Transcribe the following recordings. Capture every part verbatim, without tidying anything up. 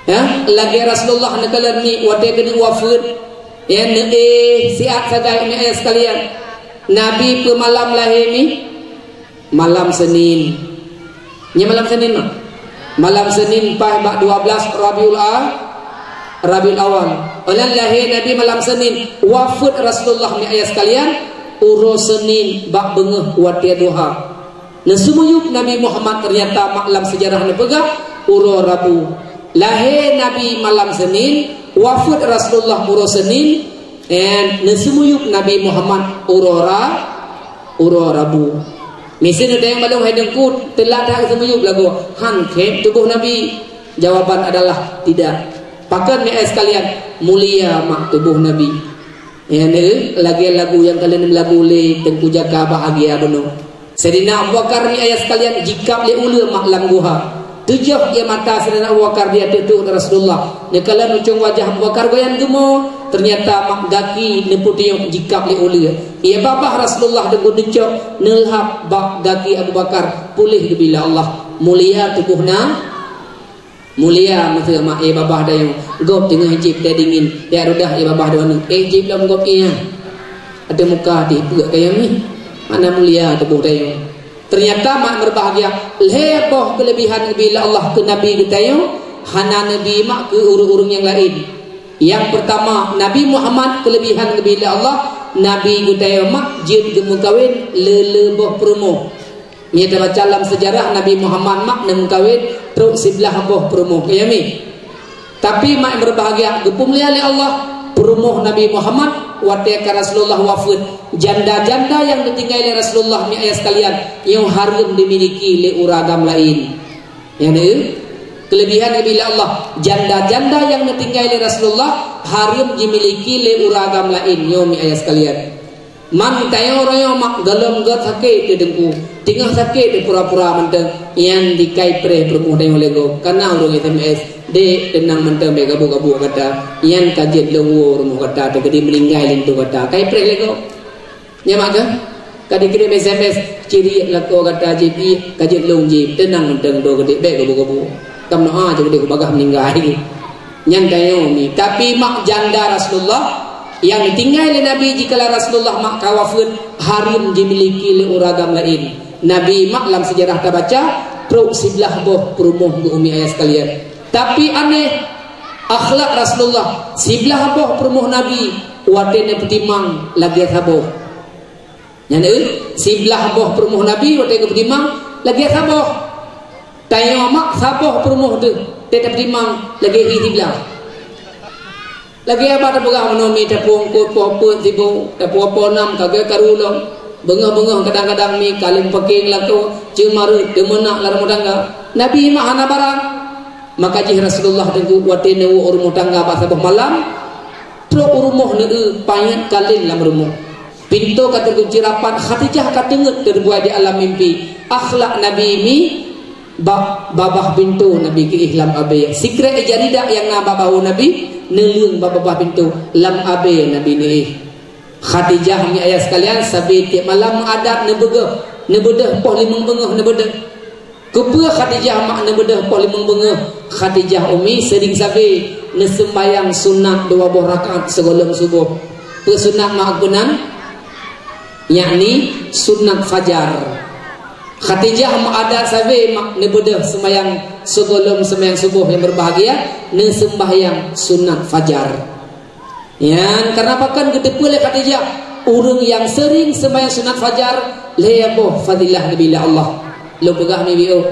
Ya, lagée Rasulullah neukalon mi watée keuneuk wafeuet. Ya, neuéh siat sagai mi ayah sekalian. Nabi peumalam lahé mi? Malam Senin. Nya malam Senin mah? Malam Senin paih bak dua belas Rabiul A-, Rabiul Awal. Olan lahé Nabi malam Senin, wafeuet Rasulullah mi ayah sekalian, uroe Senin bak beungoh watée duha. Neuseumiyueb Nabi Muhammad ternyata mak lam sejarah neupeugah uroe Rabu. Lahé Nabi malam Senin, wafeuet Rasulullah uroe Senin, and neuseumiyueb Nabi Muhammad uroe Ra-, uroe Rabu. Miseue neutanyong bak lôn, "Hai Teungku, teulat that geuseumiyueb lagoe? Han khép tuboh Nabi?" Jawaban adalah tidak. Pakon mi ayah sekalian, mulia mak tuboh Nabi. Ya, ni lagée lagu nyang ka lheueh lagu lé Teungku Jaka, bahagia bunoe. Saidina Abu Bakar mi ayah sekalian jikab lé uleue mak lam guha. Tujoh ie mata Saidina Abu Bakar di ateueh tueng Rasulullah. Neukalon ucong wajah Abu Bakar goyan geumo, ternyata mak gaki neupeutiok jikab lé uleue. Ie babah Rasulullah teungoh neucok neulhab bak gaki Abu Bakar, puléh geubi lé Allah. Mulia tuboh na, mulia meuseue mak ie babah dayong. Gob teungoh jieb teh dingin, jak rudah ie babah dua nyoe. Eh, jieb lom gob ie. Ada muka di peuk kayang ni. Mana mulia tuboh dayong. Ternyata mak berbahagia, lhée boh keulebihan geubi lé Allah keu Nabi geutanyoe, hana neubi mak keu ureuëng-ureuëng nyang laén. Nyang peurtama, Nabi Muhammad keulebihan geubi lé Allah, Nabi geutanyoe mak jeuet geumeukawen le-le boh peurumoh. Meunyoe tabaca lam seujarah, Nabi Muhammad mak neumeukawen trok siblaih boh peurumoh. Kayami. Tapi mak nyang berbahagia, geupeumulia lé Allah peurumoh Nabi Muhammad watée ka Rasulullah wafeuet. Janda-janda nyang neutinggai lé Rasulullah mi ayah sekalian, nyoe hareuem dimiliki lé ureuëng agam laén. Nyang ni, keulebihan geubi lé Allah, janda-janda nyang neutinggai lé Rasulullah hareuem jimiliki lé ureuëng agam laén, nyoe mi ayah sekalian. Man tanyoe roh nyoe mak gohlom gét sakét di Teungku, teungoh sakét di pura-pura mantong, nyan dikai preh peurumoh tanyoe lé gob. Kana ureuëng S M S, "Dek, teunang mantong, bék gabuk-gabuk gata. Nyan ka jeuet lôn woe rumoh gata, teukeudi meuninggai linto gata." Kai preh lé gob. Nyan mak keuh? Ka dikirém S M S, "Ciriek lakoe gata jih pih, ka jeuet lôn jih, teunang mantong droe geude, bék gabuk-gabuk. Kam noa jih geude bagah meuninggai." Nyan tanyoe mi. Tapi mak janda Rasulullah nyang tinggai lé Nabi jikala Rasulullah mak ka wafeuet, hareuem jimiliki lé ureuëng agam laén. Nabi mak lam seujarah tabaca, trok siblaih boh peurumoh geuh umi ayah sekalian. Tapi aneh, akhlak Rasulullah, siblaih boh peurumoh Nabi watée neupeutimang lagée saboh. Nyan, eh, siblaih boh peurumoh Nabi watée geupeutimang lagée saboh. Tanyoe mak saboh peurumoh teuh, teutab timang lagée hi siblaih. Lagée abah tapeugah meunoe mi tapeueungkot poh peuet sibo, tapeueungkot nam ka geukaru lom. Beungoh-beungoh kadang-kadang mi kaleng pakeng lakoe, ceumareuet teumeunak lam rumoh tangga. Nabi mak hana barang. Maka jih Rasulullah teungku watée neuwoe u rumoh tangga bak saboh malam, trok u rumoh neueu panyöt kaleng lam rumoh. Pintoe ka teugunci rapat, Khadijah ka teungeut teureubuai di alam mimpi. Akhlak Nabi mi bak babah pintoe Nabi geuéh lam abée. Sikrek jaridah nyang na bak bahu Nabi neuleueng bak babah pintoe, lam abée Nabi neuéh. Khadijah mi ayah sekalian, sabe tieb malam meuadat neubeudôh, neubeudôh poh limong beungoh neubeudôh. Keupeue Khadijah mak neubeudôh poh limong beungoh? Khadijah umi seuring sabe neuseumbahyang sunat dua boh rakaat sigohlom suboh. Peue sunat mak keunan? Yakni sunat fajar. Khadijah meuadat sabe mak neubeudôh seumbahyang sigohlom seumbahyang suboh nyang berbahagia, neuseumbahyang sunat fajar. Nyan karena pakon geuteupeue lé Khadijah, ureuëng nyang seuring seumbahyang sunat fajar lhée boh fadilah geubi lé Allah. Lôn peugah mi biôh.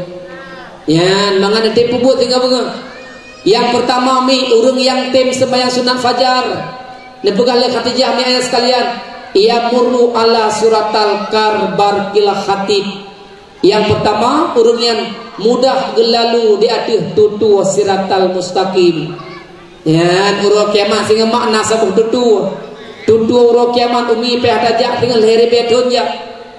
Nyan mangat neutem peubuet singoh beungoh. Nyang peurtama mi, ureuëng nyang tem seumbahyang sunat fajar. Neupeugah lé Khadijah mi ayah sekalian, "Yamurru ala siratal kar barqil khatib." Nyang peurtama, ureuëng nyan mudah geulalu di ateueh tutue siratal mustaqim. Nyan uroe kiamat singoh mak na saboh tutue. Tutue uroe kiamat umi pih tajak singoh lhée ribée thon jak.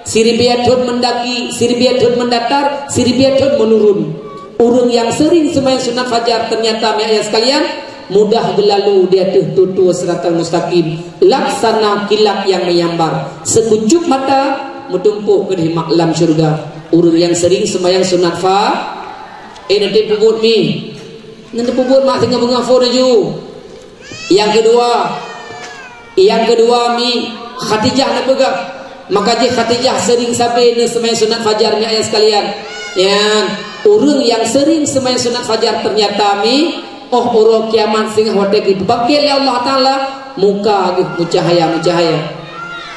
Siribée thon meundaki, siribée thon meudatar, siribée thon meunurun. Ureuëng nyang seuring seumbahyang sunat fajar teunyata mi ayah sekalian, mudah geulalu di ateueh tutue siratal mustaqim, laksana kilat nyang meunyambar, seukucub mata meutumpôk keudeh mak lam syeuruga. Ureuëng nyang seuring seumbahyang sunat fa-, eh, neutem peubuet mi. Nyan teupeubuet mak singoh beungoh phon laju. Nyang keudua, nyang keudua mi Khadijah neupeugah, maka jih Khadijah seuring sabe neuseumayang sunat fajar mi ayah sekalian. Nyan, ureuëng nyang seuring seumayang sunat fajar teunyata mi, óh uroe kiamat singoh watée geubangkét lé Allah Taala, muka geuh meucahya-meucahya.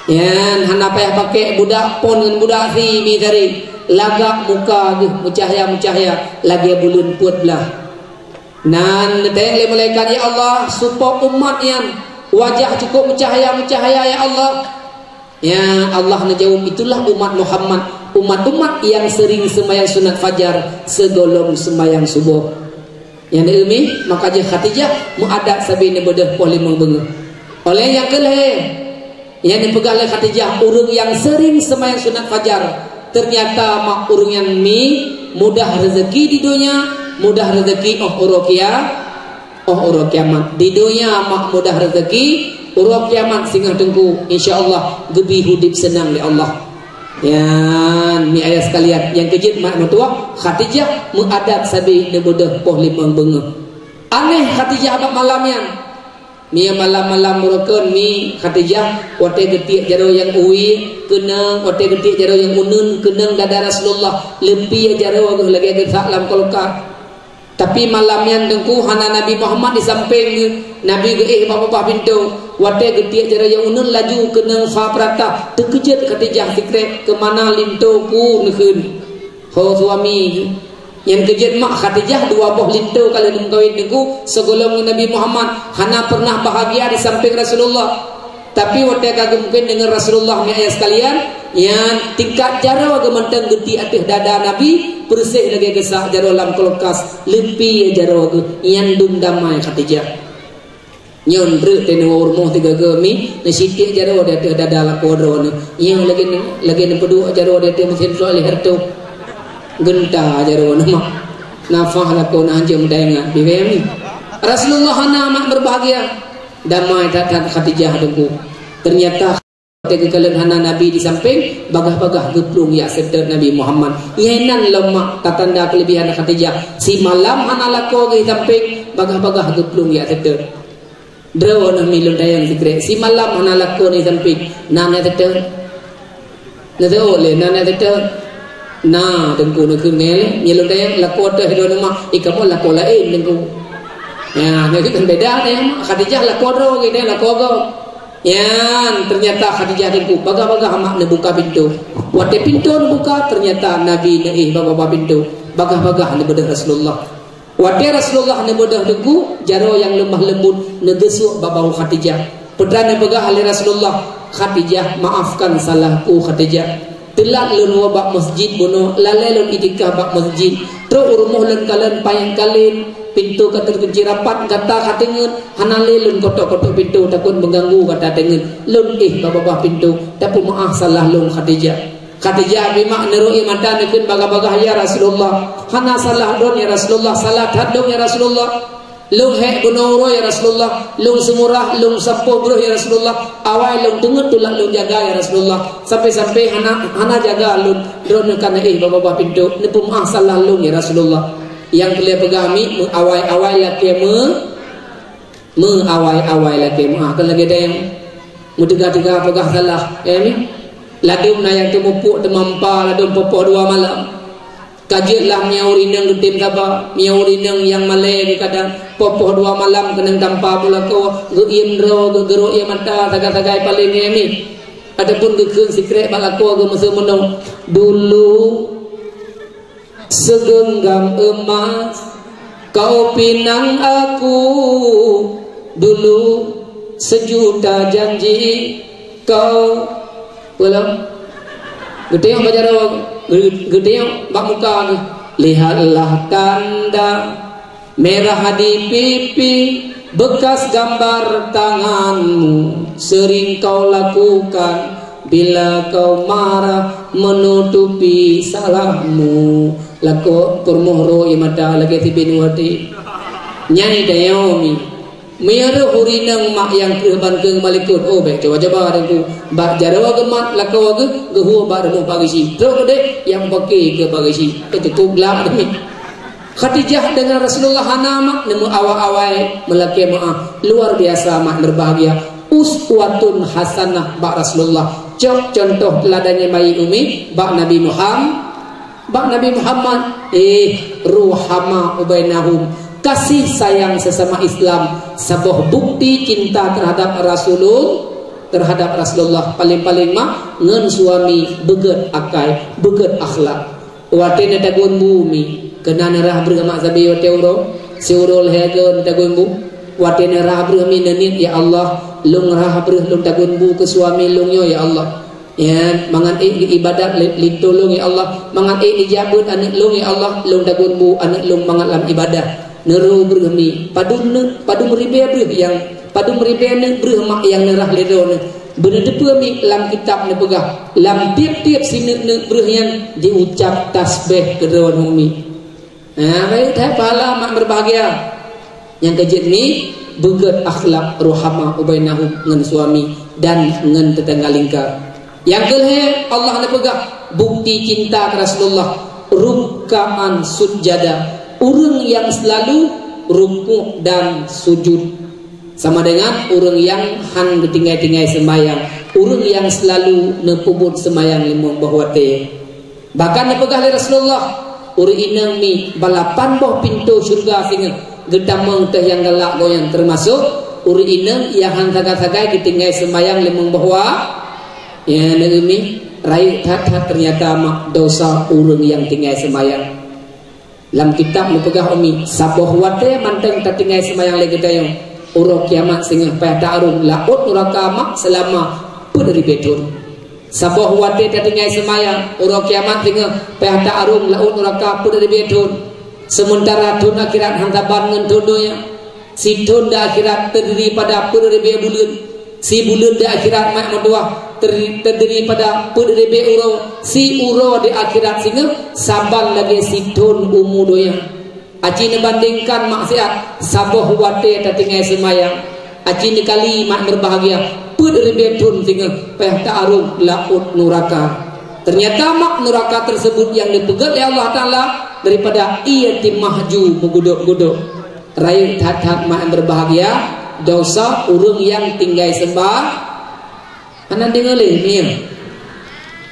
Nyan hana payah pakai budak phon ngon budak si mi tadi, lagak muka geuh meucahya-meucahya lagée buleuen peuet blaih. Nan neutanyong lé malaikat, "Ya Allah, soe po umat nyan wajah cukup meucahya-meucahya, ya Allah?" Ya Allah neujaweueb, "Itulah umat Muhammad, umat-umat nyang seuring seumayang sunat fajar sigohlom seumayang suboh." Nyan mi, maka jih Khadijah meuadat sabe neubeudôh poh limong beungoh. Óh lheueh nyan keuh lhée, nyang neupeugah lé Khadijah, ureuëng nyang seuring seumayang sunat fajar, teunyata mak ureuëng nyan mi mudah reuzeki di donya, mudah reuzeki óh uroe kia-, óh uroe kiamat. Di donya mak mudah reuzeki, uroe kiamat singoh teungku, insya Allah geubri udeb seunang lé Allah. Nyan mi ayah sekalian, nyang keujeuet mak meutuwah, Khadijah meuadat sabe neubeudôh poh limong beungoh. Aneh Khadijah bak malam nyan. Mi malam-malam meurokon mi Khadijah, watée geutiek jaroe nyang wie keunong, watée geutiek jaroe nyang uneun keunong dada Rasulullah, leupie jaroe geuh lagée geusak lam kulkas. Tapi malam nyan teungku hana Nabi Muhammad di sampéng geuh, Nabi geuéh bak babah pintoe. Watée geutiek jaroe nyang uneun laju keunong fa peurata, teukeujot Khadijah sikrek, "Keumana linto ku neukheun?" Ho suami. Nyang keujeuet mak Khadijah dua boh linto ka lheueh meukawen teungku sigohlom ngon Nabi Muhammad, hana pernah bahagia di sampéng Rasulullah. Tapi watée ka geumeukawen deungon Rasulullah mi ayah sekalian, nyan tingkat jaroe geuh mantong geutiek ateueh dada Nabi, peureuseh lagée geusak jaroe lam kulkas, leupie jaroe geuh, nyan dum damai Khadijah. Nyoe treuk teuh neuwoe rumoh tiga geuh mi, neusitiek jaroe di ateueh dada lakoe droeneuh. Nyoe lagée, lagée neupeuduek jaroe di ateueh meusén trok lé hareutoh. Geunta jaroe neuh mak. Nafah lakoe neuh hanjeuet meudaingat. Bibée mi. Rasulullah hana mak beubahgia. Damai that-that Khadijah teungku. Teunyata Watée geukalon hana Nabi di sampéng, bagaih-bagaih geuplueng jak seutôt Nabi Muhammad. Nyan lom mak tatanda keuleubihan Khadijah. Simalam hana lakoe geuh di sampéng, bagaih-bagaih geuplueng jak seutôt. Droeneuh mi lôn tanyong sikrek, simalam hana lakoe di sampéng, na nyang seutôt? Neuteuôt lé, na nyang seutôt? Na, teungku neukheun nyan lé. Nyan lôn tanyong lakoe teuh droeneuh mak, eh, kamoe lakoe laén teungku. Ya, nyan kan beda tanyong mak. Khadijah lakoe droe geuh, lakoe gob. Nyan, teunyata Khadijah teungku, bagaih-bagaih mak neubuka pintoe. Watée pintoe neubuka, teunyata Nabi neuéh bak babah pintoe. Bagaih-bagaih neubeudôh Rasulullah. Watée Rasulullah neubeudôh teungku, jaroe nyang leumah leumbot neugeusuek bak bahu Khadijah. Peue neupeugah lé Rasulullah, "Khadijah, maafkan salahku, Khadijah." Teulat lôn woe bak masjid bunoe, lalée lôn iktikaf bak masjid. Trok u rumoh lôn kalon panyang kalén, pintoe ka teukunci rapat, gata ka teungeut, hana lé lôn kotok-kotok pintoe takot meuganggu gata teungeut. Lôn éh bak babah pintoe, tapeumeuáh salah lôn Khadijah. Khadijah bak mak neurok ié mata neukheun bagaih-bagaih, "Ya Rasulullah, hana salah lôn ya Rasulullah, salah that lôn ya Rasulullah." Lôn hék bunoe uroe ya Rasulullah, lôn seumurah, lôn sampôh brôh ya Rasulullah, awai lôn teungeut tulak lôn jaga ya Rasulullah, sampai-sampai hana, hana jaga lôn, droeneuh ka neuéh bak babah pintoe, neupeumeuáh salah lôn ya Rasulullah. Nyang peureulée peugah mi, meuawai-awai lakée meu-, meuawai-awai lakée meuáh, kon lagée dayang. Meuteuga-teuga peugah salah, eh mi. Ladôm na nyang teumupuk teumampa, ladôm poh-poh dua malam. Ka jeuet lah meunyoe ureuëng inong geutem saba, meunyoe ureuëng inong nyang malée geuh kadang poh-poh dua malam keunong tampa bak lakoe, geuiem droe, geugeurok ié mata sagai-sagai paleng ngon mi. Ataupun geukheun sikrek bak lakoe geuh meuseumeunoe, "Dulu segenggam emas kau pinang aku, dulu sejuta janji kau." Peue lom? Geuteunyok bak jaroe, geu-, geuteunyok bak muka geuh. "Lihatlah tanda merah di pipi, bekas gambar tanganmu sering kau lakukan bila kau marah menutupi salahmu." Lakoe peurumoh rok ié mata lagée si binoe até. Nyan tanyong mi. Meunyoe rôh ureuëng inong mak nyang kreueh ban keueng malikot, oh, bék cuba-cuba teungku. Bak jaroe geumat lakoe geuh, geuhue bak rumoh Pak Geuchik. Trok keudeh nyang paké keu Pak Geuchik. Teucukôp glak demi. Khadijah deungon Rasulullah hana mak, neumeuawai-awai meulakée meu'ah. Luar biasa mak berbahagia. Uswatun hasanah bak Rasulullah. Cok contoh teladan nyang baik umi bak Nabi Muhammad. Bak Nabi Muhammad, eh, ruhama ubainahum, kasih sayang sesama Islam, saboh bukti cinta terhadap Rasulul-, terhadap Rasulullah. Paling-paling mak ngon suami beugét akai, beugét akhlak. Watée neutagun bu mi, keunan neurhah breuh mak sabe watée uroe, siuroe lhée goe neutagun bu. Watée neurhah breuh mi neuniet, "Ya Allah, lôn rhah breuh lôn tagun bu keu suami lôn nyoe, ya Allah." Ya, mangat ék geuibadat li-, linto lôn, ya Allah. Mangat ék dijak beuet aneuk lôn, ya Allah. Lôn tagun bu aneuk lôn mangat lam ibadah. Neurhah breuh mi, padum ne-, padum ribée breuh nyang, padum ribée neuk breuh mak nyang neurhah lé droeneuh. Beuneuteupeue mi lam kitab neupeugah, lam tieb-tieb sineuk-neuk breuh nyan jiucab tasbeh keu droeneuh mi. Nah, baik that pahala mak berbahagia. Nyang keujeuet ni, beugét akhlak ruhama ubainahum ngon suami dan ngon teutangga lingka. Nyang keulhée, Allah neupeugah bukti cinta keu Rasulullah, rukkaan sujada, ureuëng nyang seulalu rukuk dan sujud. Sama dengan ureuëng nyang han geutinggai-tinggai seumayang, ureuëng nyang seulalu neupeubuet seumayang limong boh watée. Bahkan neupeugah lé Rasulullah, ureuëng inong mi balapan boh pintoe syeuruga singoh geutamong teuh nyang galak goyang, teumasok ureuëng inong nyang han sagai-sagai geutinggai seumayang limong boh wa-, ya, neueu mi, rayeuk that-that teunyata mak dosa ureuëng nyang tinggai seumayang. Lam kitab neupeugah umi, saboh watée mantong tatinggai seumayang lé geutanyoe, uroe kiamat singoh payah taarong laôt nuraka mak seulama peuet ribée thon. Saboh watée tatinggai seumayang, uroe kiamat singoh payah taarong laôt nuraka peuet ribée thon. Seumeuntara thon akhirat han saban ngon thon donya. Sithon di akhirat teudiri pada peuet ribée buleuen. Sibuleuen di akhirat mak meutuah ter-, teudiri pada peuet ribée uroe. Siuroe di akhirat singoh saban lagée sithon umu donya. Aci neubandingkan maksiat, saboh watée tatinggai seumayang. Aci neukali mak berbahagia, peuet ribée thon singoh payah taarong laôt nuraka. Teunyata mak nuraka teuseubut nyang neupeugét lé Allah Taala daripada ié timah ju meugudob-gudob. Rayeuk that-that mak nyang berbahagia, dosa ureuëng nyang tinggai seumba-, hana deungoe lé, ngieng.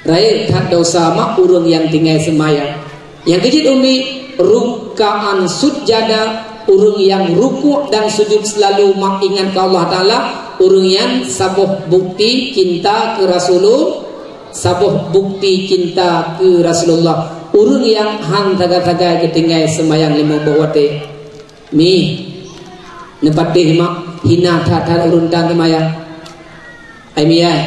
Rayeuk that dosa mak ureuëng nyang tinggai seumayang. Nyang keujeuet umi, rukkaan sujada, ureuëng nyang rukuk dan sujud seulalu mak ingat keu Allah Taala, ureuëng nyan saboh bukti cinta keu Rasulul-, saboh bukti cinta keu Rasulullah. Ureuëng nyang han sagai-sagai geutinggai seumayang limong boh watée. Mi, neupatéh mak, hina that-that ureuëng tan seumayang. Ai mi ai,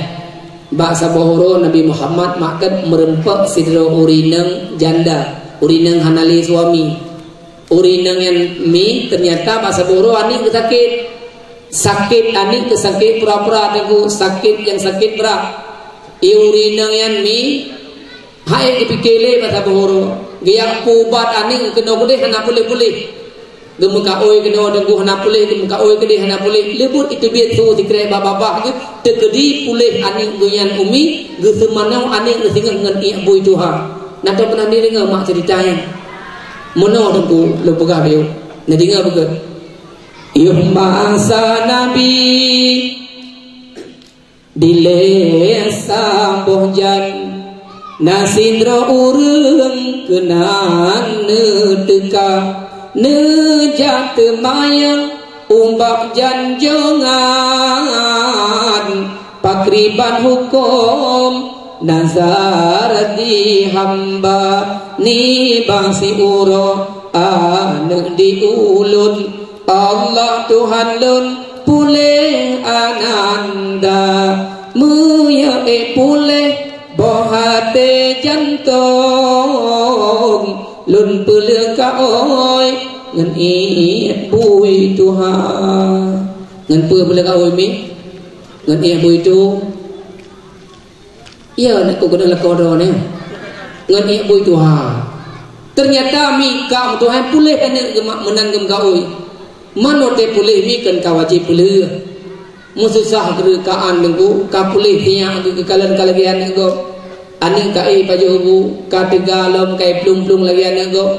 bak saboh uroe Nabi Muhammad mak kan meureumpok sidroe ureuëng inong janda, ureuëng inong hana lé suami. Ureuëng inong nyan mi, teunyata bak saboh uroe aneuëk geusakét. Sakét aneuëk geusakét pura-pura teungku, sakét nyang sakét brat. Ié ureuëng inong nyan mi, hai geupike lé bak saboh uroe. Geujak peuubat aneuëk keunoe keudeh hana puléh-puléh. Geumeukaôi keunoe teungku hana puléh, geumeukaôi keudeh hana puléh. Leubeh iteubiet su sikrek bak babah geuh, teukeudi puléh aneuëk geuh nyan umi, geuseumanoe aneuëk geuh singoh ngon iék bui tuha. Na teupeunah neudeungoe mak ceurita nyan? Meunoe teungku lôn peugah bayeue. Neudeungoe beugét. Yoh masa Nabi dilée saboh jan, na sidroe ureuëng keunan neuteuka, neujak teumayang ubak janjongan, pakriban huköm nazar di hamba, nibak siuroe aneuëk di ulôn. Allah Tuhan lôn puléh ananda, meunyoe ék puléh boh até jantong, lôn peuleueh kaôi ngon iék bui tuha. Ngon peue peuleueh kaôi mi? Ngon iék bui tu. Iya, nak ku keuneuk lakoe droe nyoe. Ngon iék bui tuha. Teunyata mi ka meutuha puléh aneuëk geuh mak meunan geumeukaôi. Man watée puléh mi kon ka wajéb peuleueh. Meususah keureukaan teungku, ka puléh sinyak geuh keukalon ka lagée aneuëk gob. Aneuëk ka éh pajoh bu, ka teuga lom ka éh plueng-plueng lagée aneuëk gob.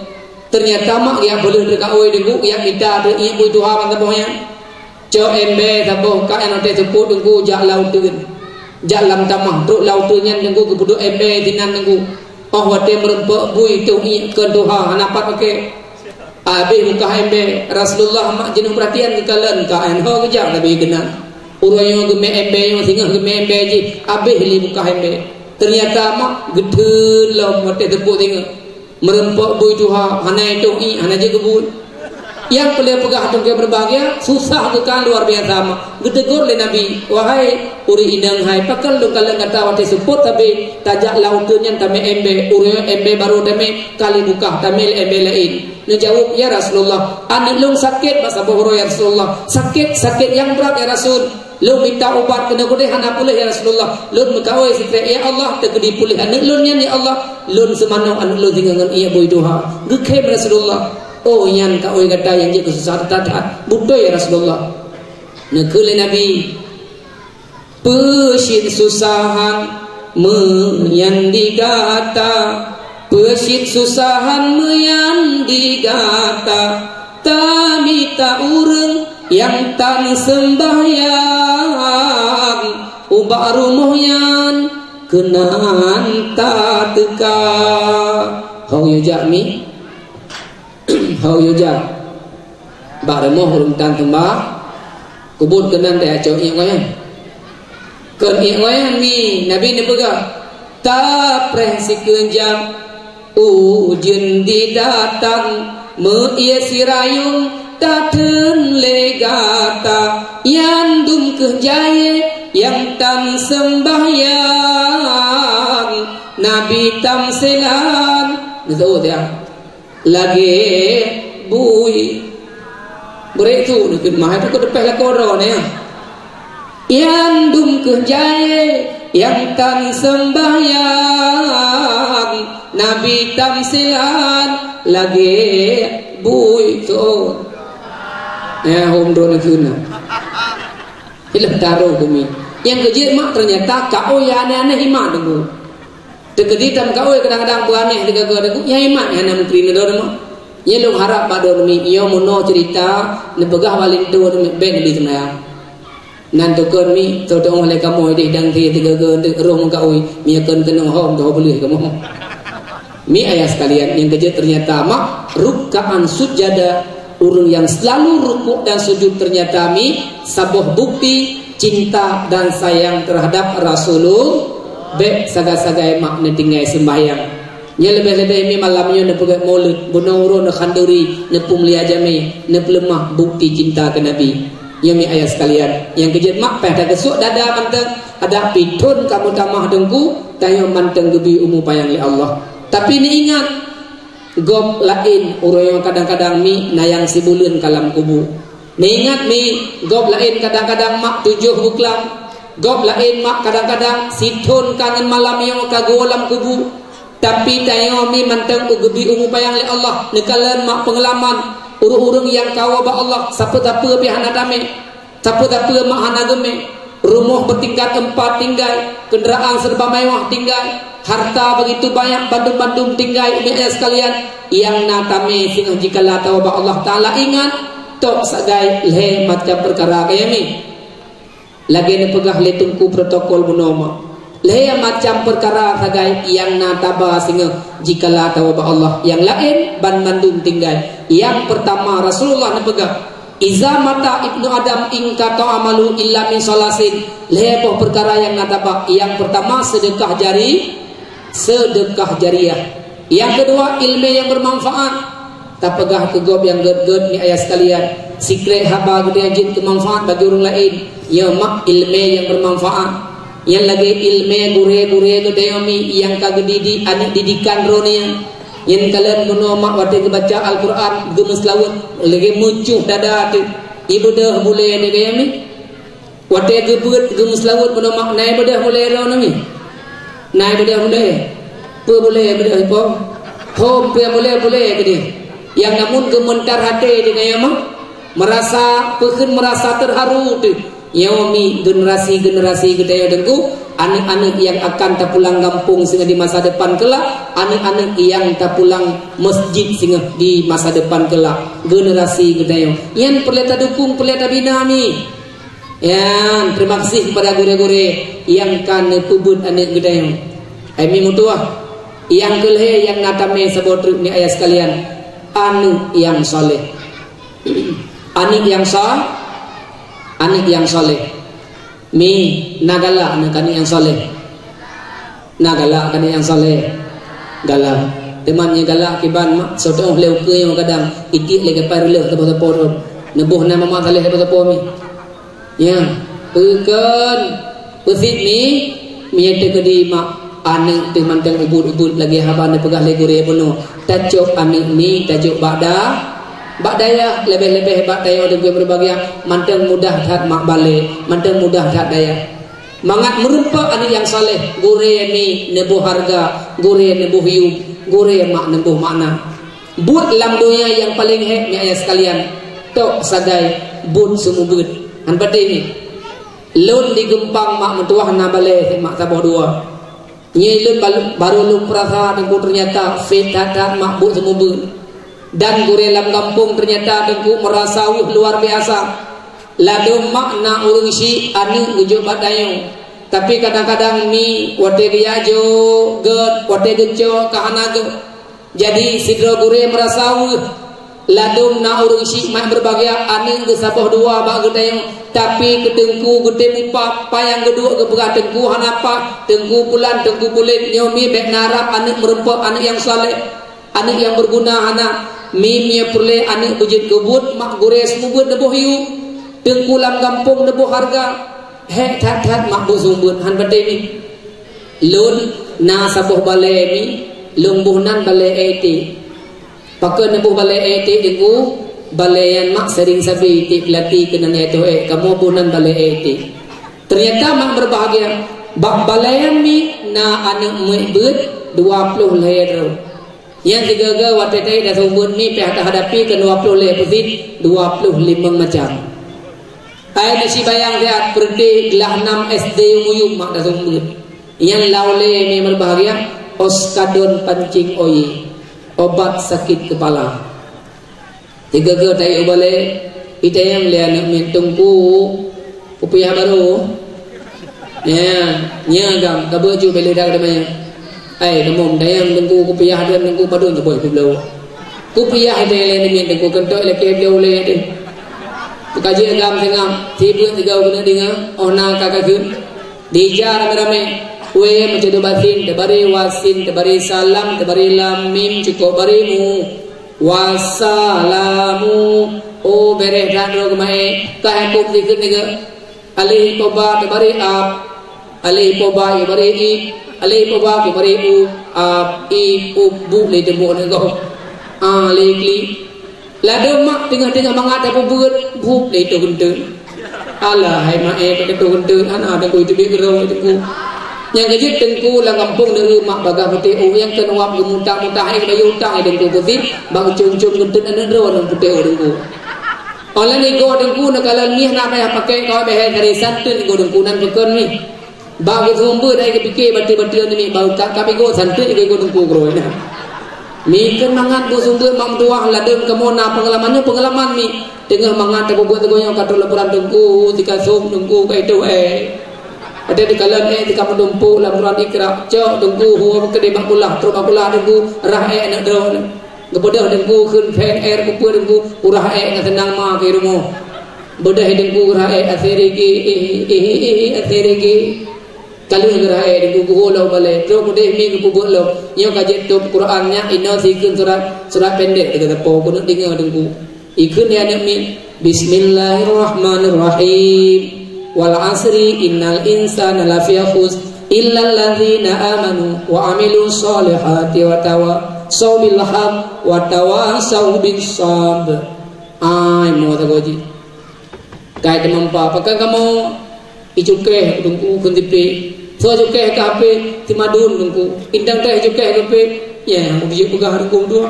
Teunyata mak geujak peuleueh teuka oi Teungku, geujak mita teuh iék bui tuha ban saboh nyan. Cok embée saboh ka nyan watée seupôt Teungku jak lam uteuen. Jak lam tamah, trok lam uteuen nyan Teungku geupeuduek embée sinan Teungku. Óh watée meureumpok bui toh iék keu tuha hana pat oke. Abéh bukah embée, Rasulullah mak jeunoe peuratian geukalon ka nyan ho geujak sabe keunan. Uroe nyoe geumé embée nyoe singoh geumé embée jih, abéh lé bukah embée. Teunyata mak geutheun lom watée seupôt singoh. Meureumpok bui tuha, hana itoh iék, hana jeuet keu buet. Nyang peureulée peugah teungku meubahgia, susah geuh ka luar biasa mah. Geutegur lé Nabi, "Wahai ureuëng inong hai, pakon lôn kalon gata watée seupôt sabe tajak lam uteuen nyan tamé embée, ureuëng embée barô tamé, ka lheueh bukah tamé lé embée laén?" Neujaweueb, "Ya Rasulullah, aneuëk lôn sakét bak saboh uroe ya Rasulullah. Sakét, sakét nyang brat ya Rasul." Lôn mita ubat keunoe keudeh hana puléh ya Rasulullah. Lôn meukaôi sikrek ya Allah, teukeudi puléh aneuëk lôn nyan ya Allah. Lôn seumanoe aneuëk lôn singoh ngon iék bui tuha. Geukhém Rasulullah. Oh nyan kaôi gata nyang jeuet keu susah that-that. Beutôi ya Rasulullah. Neukheun lé Nabi, "Peue cit susahan meunyan di gata? Peue cit susahan meunyan di gata? Tamita ureuëng nyang tan seumbahyang ubak rumoh nyan keunan tateuka." Hong yue jak mi? Hong yue jak? Bak rumoh ureuëng tan seumbah kubur keunan teuka cok iék ngoyan. Kon iék ngoyan mi Nabi neupeugah, "Tapreh sikeujam." Ujeuen didatang, meu-ie sirayong tatheun lé gata, nyan dum kheueh jayée nyang tan seumbahyang, Nabi tamsilan, beutôi ya, lagée bui. Beurek tu, neukheun mah, itu keuteupeh lakoe droe nyan. Nyan dum kheueh jayée nyang tan seumbahyang, Nabi tamsilan lagée bui soe. Ya, hom droeneuh keunoe. Ileuh taroh kumi. Nyang keujeuet mak teunyata kaôi aneh-aneh iman deungoe. Teukeudi tameukaôi kadang-kadang beuaneh teugaga deungoe, ya iman hana meukri neudoe deungoe. Nyang lôn harap bak droeneuh mi, nyoe meunoe ceurita neupeugah bak linto deungoe, bèk neubi seumayang. Nan tukon mi, teuh-teuh lé kamoe deh dang sie teugaga roh meukaôi, mi akan keunoe hom teuh beuleueh kamoe. Mi ayah sekalian, nyang keujeuet teunyata mak rukkaan sujada, ureuëng nyang selalu rukuk dan sujud teunyata mi saboh bukti cinta dan sayang terhadap Rasulullah. Bèk sagai-sagai mak neutinggai seumbahyang. Nyan leubeh-leubeh mi malam nyoe neupeugét maulud, bunoe uroe neukhanduri, neupeumulia jamé, neupeuleumah bukti cinta keu Nabi. Nyoe mi ayah sekalian, nyang keujeuet mak payah tageusok dada mantong, adak pih thon ka meutamah teungku, tanyoe mantong geubri umu panyang lé Allah. Tapi neuingat, gob laén uroe nyoe kadang-kadang mi na nyang sibuleuen ka lam kubu. Neuingat mi, gob laén kadang-kadang mak tujoh beuklam. Gob laén mak kadang-kadang sithon ka ngon malam nyoe ka geuwoe lam kubu. Tapi tanyoe mi mantong geubri umu panyang lé Allah, neukalon mak peungalaman ureuëng-ureuëng nyang ka woe bak Allah, sapeue-sapeue pih hana tamé. Sapeue-sapeue mak hana geumé, rumoh beutingkat empat tinggai, keundaraan serba mewah tinggai, harta begitu banyak bandum-bandum tinggai, umiek ayah sekalian, nyang na tamé singoh jikala tawoe bak Allah Taala ingat, tok sagai lhée macam peukara kayée mi. Lagée neupeugah lé teungku protokol bunoe mak. Lhée macam peukara sagai nyang na taba singoh jikala tawoe bak Allah, nyang laén banmandum tinggai. Nyang peurtama Rasulullah neupeugah, "Iza mata ibnu Adam inqata amalu illa min salasin." Lhée boh peukara nyang na taba. Nyang peurtama seudeukah jari, seudeukah jariah. Nyang keudua ilmé nyang beumanfaat. Tapeugah keu gob nyang gét-gét mi ayah sekalian, sikrek haba geutanyoe jeuet keu manfaat bagi ureuëng laén, nyoe mak ilmé nyang beumanfaat. Nyang lagée ilmé gurée-gurée geutanyoe mi nyang ka geudidik aneuëk didikan droeneuh. Nyan kalon bunoe mak watée geubaca Al-Qur'an geumeuseulaweuet lagée meucuh dada teuh. Ibeudôh bulée teuh gaya mi. Watée geubeuet geumeuseulaweuet bunoe mak na ibeudôh bulée droeneuh mi. Na ibeudôh bulée. Peue bulée ibeudôh ipo? Hom peue bulée-bulée keudeh. Nyang namun geumeuntar até deungon nyang mak. Meurasa, peukheun meurasa teuharu teuh. Nyoe mi generasi-generasi geutanyoe Teungku, aneuk-aneuk nyang akan tapulang gampông singoh di masa depan keulak, aneuk-aneuk nyang tapulang masjid singoh di masa depan keulak. Generasi geutanyoe. Nyan peureulée tadukong, peureulée tabina mi. Nyan, terima kasih kepada gurée-gurée nyang ka neupeubeuet aneuk geutanyoe. Hai mi meutuwah, nyang keulhée nyang na tamé saboh treuk mi ayah sekalian, aneuk nyang saleh. Aneuk nyang sa-, aneuk nyang saleh. Mi, na galak aneuk, aneuk nyang saleh. Na galak aneuk nyang saleh. Galak. Teuma nyang galak kiban mak, soe teuh lé ukeue nyoe kadang, itiek lé gapai reuleuh teupeu-teupeu tu. Neuboh na mamat saleh teupeu-teupeu mi. Ya, peukon, peusit mi, mi teukeudi mak aneuk teuh mantong ubit-ubit lagée haba neupeugah lé gurée bunoe. Tacok aneuk mi, tacok bak da-, bak dayah, leubeh-leubeh bak dayah ureuëng berbahagia, mantong mudah that mak balée, mantong mudah that dayah. Mangat meurumpok aneuk nyang saleh, gurée mi neuboh hareuga, gurée neuboh yum, gurée mak neuboh makna. Buet lam donya nyang paleng hék mi ayah sekalian, tok sagai buet seumeubeuet. Nyan patéh mi. Lôn di Geumpang mak meutuwah na balée mak saboh dua. Nyoe lôn bal-, barô lôn peurasa Teungku, teunyata fit that-that mak buet seumeubeuet. Dan gurée lam gampông teunyata Teungku meurasa weueh luar biasa. Ladôm mak na ureuëng syiek aneuk geujok bak tanyoe. Tapi kadang-kadang mi watée geujak jok gét, watée geucok ka hana gét. Jadi, sidroe gurée meurasa weueh. Ladôm na ureuëng syiek mak berbahagia aneuk geuh saboh dua bak geutanyoe, tapi keu Teungku geutem upah, panyang geuduek geupeugah Teungku hana pah, Teungku pulan, Teungku pulen, nyoe mi bék na rab aneuk meurumpok aneuk nyang saleh, aneuk nyang beuguna hana, mi mie peureulée aneuk beujeuet keu buet mak gurée seumeubeuet neuboh yum, Teungku lam gampông neuboh hareuga, hék that-that mak buet seumeubeuet, nyan patéh mi. Lôn na saboh balée mi, lôn boh nan balée ék tiek. Pakon neuboh balée ék tiek Teungku? Balée nyan mak sering sabe tiek peulati keunan ék toh ék, kamoe boh nan balée ék tiek. Teunyata mak berbahagia, bak balée nyan mi na aneuk muet beuet dua ploh lhée droe. Nyan sigaga watée taék daseumeubeuet mi pih ka hadapi keu dua ploh lhée peusit, dua ploh limong macam. Ai neusibayang siat peureuté glah nam S D Umuyum mak daseumeubeuet. Nyan laulée mi berbahagia, oskadon pancing oye, obat sakit kepala. Tiga-tiga taék u balée, itayang lé aneuk miet Teungku, kupiah barô. Nya, nya gam, ka beuju bele dak damai. Ai, kamoe dayang Teungku kupiah dan Teungku padum teuboh piblo. Kupiah itayang lé aneuk miet Teungku keutok lé keu beliau lé deh. Peukaji gam tengah, tibeue tiga guna dengar, oh na ka kakheun. Dija ramé-ramé, kue meucadu basin, teubari wasin, teubari salam, teubari lam mim, cukop bari mu. Wassalamu. Oh, bereh that droe geumaé. Ka hukôm dikeue nige. Alif ipoh ba teubari ab. Alif ipoh ba ieu bari ib. Alif ipoh ba ieu bari u. Ab, ib, ub, bu lé teumbok nige. Ah, lé klik. Ladôm mak teungoh-teungoh mangat tapeubuet, bup lé toh geunteuen. Alah, hai mak, eh, ka toh geunteuen, hana Teungku teubiet keudroe Teungku. Nyang keujeuet Teungku lam gampông neureuek mak bagaih putéh, oh, nyang keunoe wab geumutak-mutak, eh, bayeue utang, eh, Teungku keusit, bak cong-cong geunteuen aneuk droe nyang putéh, oh, Teungku. Óh lheueh nyan igoe Teungku neukalon mieh na payah pakai, kawai beuhe dari santun igoe Teungku nan peukon mieh. Bak geuseumeubeuet dai geupike bateue-bateue nyoe mi bak utak ka bego santeuk igoe-igoe Teungku keuroi na. Mi kheun mangat geuseumeubeuet mak meutuwah ladôm kamoe na peungalaman nyoe peungalaman mi. Teungoh mangat tapeubuet teungoh nyoe ka trok laporan Teungku, sikasôm Teungku ka itoh ék. Watèe teukalon ék teuka meudumpok laporan ikra, cok Teungku huwa keudeh bak kulah, trok bak kulah Teungku rhah ék aneuk droeneuh. Geubeudôh Teungku kheun phèn air kupeue Teungku, urhah ék ngon seunang ma keu rumoh. Beudôh Teungku geurhah ék asèe rigi, ih, ih, ih, ih, asèe rigi. Ka lheueh geurhah ék Teungku geuhôi lom balèe. Trok udeh mi geupeubuet lom. Nyoe ka jeuet tôb Quran nyan, inoe sikheun surat, surat pendek teuka sapo keuneuk deungö Teungku. Ikheun lé aneuk miet, "Bismillahirrahmanirrahim. Wal asri innal insana lafi khusr. Illal ladzina amanu wa amilus shalihati wa tawasau bil haq wa tawasau bis sabr." Ai, mo tagoji. Kai teumampa, pakon kamoe? Icukéh Teungku kheun tipe. Soe cukéh keu hapé? Si Madun Teungku. Intang teuh icukéh keu hapé? Nyang beujeuet peugah Teungku dua.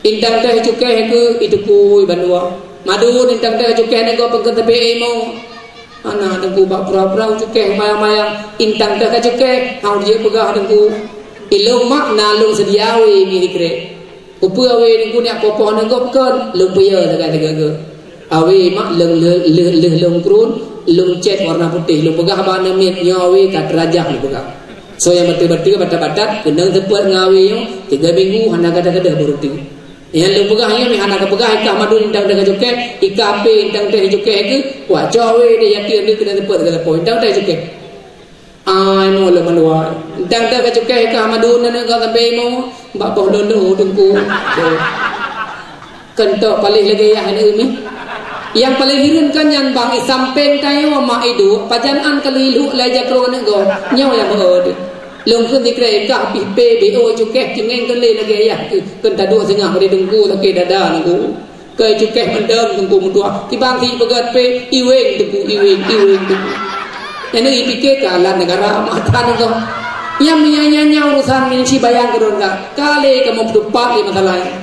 Intang teuh icukéh keu Teungku bandua. Madun intang teuh icukéh nanggroe pangkeut tapi ilmu. Hana Teungku bak pura-pura cukéh mayang-mayang, intang teuh ka cukéh, hana jeuet peugah Teungku. Ilôn mak na lôn seudia wé mi sikrek. Peue wé Teungku nyak poh-poh neugob kon, lôn peuyô sagai-sagai geuh. Awé mak leuh, leuh, leuh, leuh lôn kruen, lôn cét warna putéh, lôn peugah bak aneuk miet, nyoe awé ka teurajah lôn peugah. Soe nyang bateue-bateue, batat-batat, keunong teupot ngon awé nyoe, tiga minggu hana gadoh-gadoh beuruti. Nyang lôn peugah nyoe meuhana kapeugah, ikah madun intang teuh ka cukéh, ikah pé intang teuh cukéh keuh, wak cok wé deh yakin deh keunan teupot ka teupot, intang teuh cukéh. Ai mo lôn mandua. Intang teuh ka cukéh ikah madun aneuk gob sampoe mo, bak boh lolo Teungku. Keuneuk paléh lagèe yah aneuk mi. Nyang paléng hireuen kan nyan bang, i sampéng tanyoe mak iduek, pajan an ka lheueh lhok lai jakrong aneuk gob. Nyoe nyang beuet. Lôn kheun sikrek kah pih pé B O cukéh cingeng keu lé lagèe yah keu kheun taduek singoh bak Teungku sakét dada Teungku. Keu cukéh mantong Teungku meutuah. Kiban si peugöt pé iweng Teungku iweng iweng Teungku. Nyan ipike keu alat negara mata Teungku. Nyang nyan nyan nyan urusan min si bayang keudroe ka. Ka lé kamoe peutupat lé masalah nyan.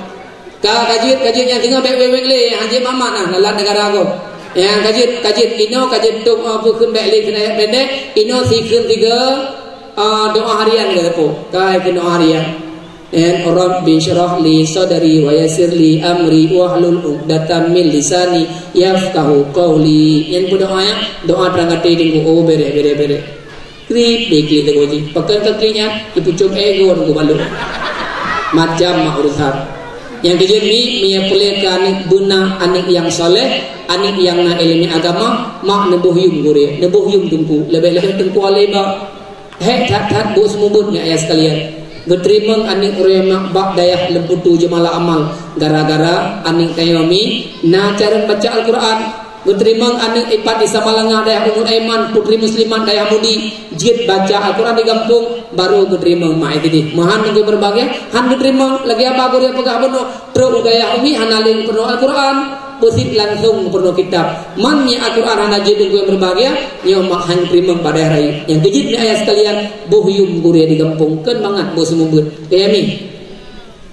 Ka, ka jeuet, ka jeuet nyang singoh bèk weng-weng lé, hanjeuet mamat nah, lam negara gob. Nyang ka jeuet, ka jeuet inoe, ka jeuet tôp, ah, peue kheun bèk lé kheun ayat pendek, inoe sikheun tiga, ah, doa harian ka teupeu. Ka kheun doa harian. Nyan, "Rabbi syrah li sadri wa yassir li amri wahlul 'uqdatam min lisani yafqahu qawli." Nyan peue doa nyan? Doa trang até Teungku, oh, bèrèh, bèrèh, bèrèh. Klik, deh klik teuk jih. Pakon ka klik nyan, ipucom ego Teungku balok. Macam mak urusan. Nyang keujeuet mi, mi nyang peureulèe keu aneuk beuna, aneuk nyang saleh, aneuk nyang na ileumèe agama, mak neuboh yum gurèe, neuboh yum Teungku, leubeh-leubeh Teungku Alheba. Hék that-that buet seumeubeuet nyan ayah sekalian. Geuteurimong aneuk ureueng mak bak dayah Lemputu Jeumala Amal gara-gara aneuk tanyoe mi na carông baca Al-Quran. Geuteurimong aneuk ipat di Samalanga dayah Ummul Aiman, putri muslimat dayah Mudi, jeuet baca Al-Quran di gampông, barô geuteurimong mak sideh. Meuhan Teungku berbahagia, han geuteurimong lagèe haba gurèe peugah bunoe, trok u dayah umi hana lé geupeurunoe Al-Quran, peusit langsông geupeurunoe kitab. Man nyan Al-Quran hana jeuet Teungku berbahagia, nyoe mak han geuteurimong bak dayah rayeuk. Nyang keujeuet mi ayah sekalian, boh yum gurèe di gampông, kon mangat buet seumeubeuet. Kaya mi.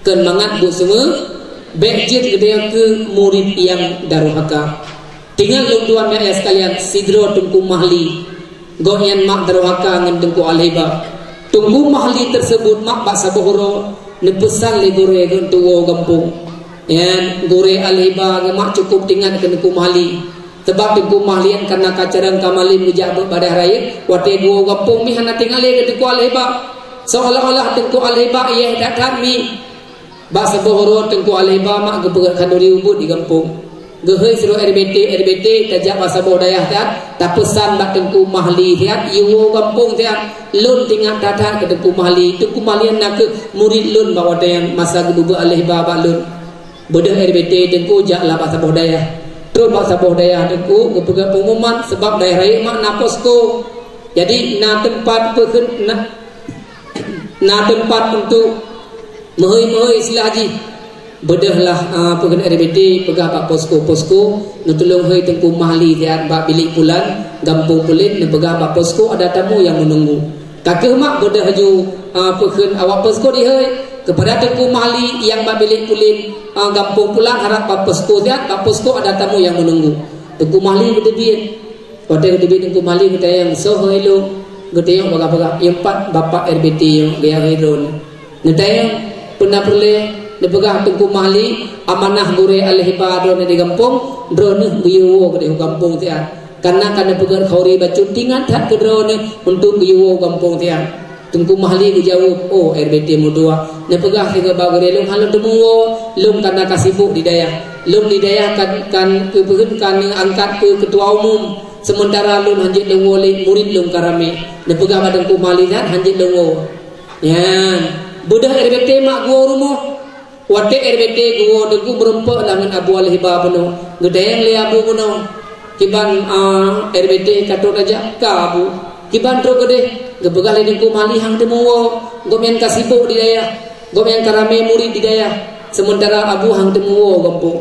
Kon mangat buet seumeubeuet, bèk jeuet geutanyoe keu murit nyang daruhaka. Teuingat lôn tuan nyan ayah sekalian, sidroe Teungku Mahli. Gobnyan mak daruhaka ngon Teungku Alheba. Teungku Mahli teuseubut mak bak saboh uroe neupeusan lé gurèe geuh untuk woe gampông. Nyan gurèe Alheba geuh mak cukup teuingat keu Teungku Mahli. Sabab Teungku Mahli nyan kana ka carông ka malém geujak beuet bak dayah rayeuk, watèe geuwoe gampông mi hana teuingat lé keu Teungku Alheba. Seolah-olah Teungku Alheba yeh that-that mi. Bak saboh uroe Teungku Alheba mak geupeugöt khanduri ubit di gampông. Geuhôi sidroe R B T, R B T tajak bak saboh dayah that, tapeusan bak Teungku Mahli that, yue woe gampông that. Lôn teuingat that-that keu Teungku Mahli. Teungku Mahli nyan na kheueh murit lôn bak watèe nyan masa geubeuet Alheba bak lôn. Beudôh R B T Teungku jak lah bak saboh dayah. Trok bak saboh dayah Teungku geupeugöt pengumuman sabab dayah rayeuk mak na posko. Jadi na teumpat peukheun na, na teumpat untuk meuhôi-meuhôi istilah jih. Beudôh lah, ah, peukheun R B T peugah bak posko-posko, neutulông hôi Teungku Mahli siat bak bilék pulan, gampông Pulan, neupeugah bak posko ada tamu yang menunggu. Ka kheueh mak beudôh laju, ah, peukheun awak posko dihôi keupada Teungku Mahli nyang bak bilék pulan, ah, gampông Pulan harab bak posko siat, bak posko ada tamu yang menunggu. Teungku Mahli geuteubiet. Watèe geuteubiet Teungku Mahli geutanyong, "Soe hôi lôn?" Geutanyong bagah-bagah, "Nyoe pat bapak R B T nyoe, geuhôi droeneuh." Neutanyong, "Peue na peureulèe?" Neupeugah Teungku Mahli, "Amanah gurèe Alheba droeneuh di gampông, droeneuh geuyue woe keudéh u gampông siat. Kareuna ka neupeugöt khanduri bacut teuingat that keu droeneuh untuk geuyue woe u gampông siat." Teungku Mahli geujaweueb, "Oh, R B T meutuah, neupeugah sigoe bak gurèe lôn hana lôn teumé woe, lôn kareuna ka sibuk di dayah. Lôn di dayah kan, kan keupeue kheun ka neuangkat keu keutua umum, seumeuntara lôn hanjeuet lôn woe lé, murit lôn ka ramé." Neupeugah bak Teungku Mahli nyan hanjeuet lôn woe. Nyan, beudôh R B T mak geuwoe rumoh. Watèe R B T geuwoe Teungku meurumpok lah ngon Abu Alheba bunoe. Geutanyong lé Abu bunoe, "Kiban, ah, R B T ka trok tajak?" "Ka, Abu." "Kiban trok keudéh?" Geupeugah lé Teungku Mahli, "Han teumé woe. Gobnyan ka sibuk di dayah. Gobnyan ka ramé murit di dayah. Seumeuntara Abu han teumé woe gampông."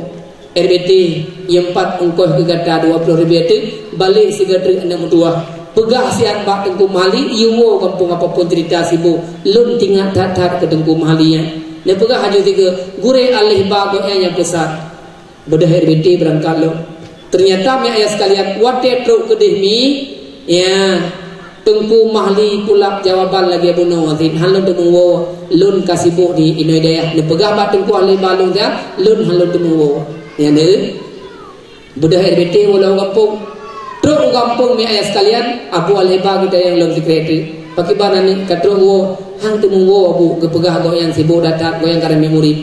"R B T, nyoe pat ongkoh keu gata dua ploh ribèe teuk, balek sigoe treuk aneuk meutuah. Peugah siat bak Teungku Mahli, yue woe gampông apapun cerita sibuk, lôn teuingat that-that keu Teungku Mahli nyan." Neupeugah laju sigoe, "Gurèe Alheba gobnyan nyang peusan." Beudôh R B T beurangkat lom. Teunyata, mi ayah sekalian, watée trok keudeh mi, ya, Teungku Mahli pula jawaban lagée bunoe, "Sit, han lôn teumeuwoe, lôn ka sibok di inoe dayah." Neupeugah bak Teungku Alheba lôn siat, "Lôn han lôn teumeuwoe." Ya, neu. Beudôh R B T woe lam gampông. Trok u gampông, mi ayah sekalian, Abu Alheba geutanyong lom sikrek teuk. "Pakriban aneuk ka trok woe?" "Han teumeuwoe, Abu, geupeugah gobnyan sibok that-that, gobnyan ka ramé murit."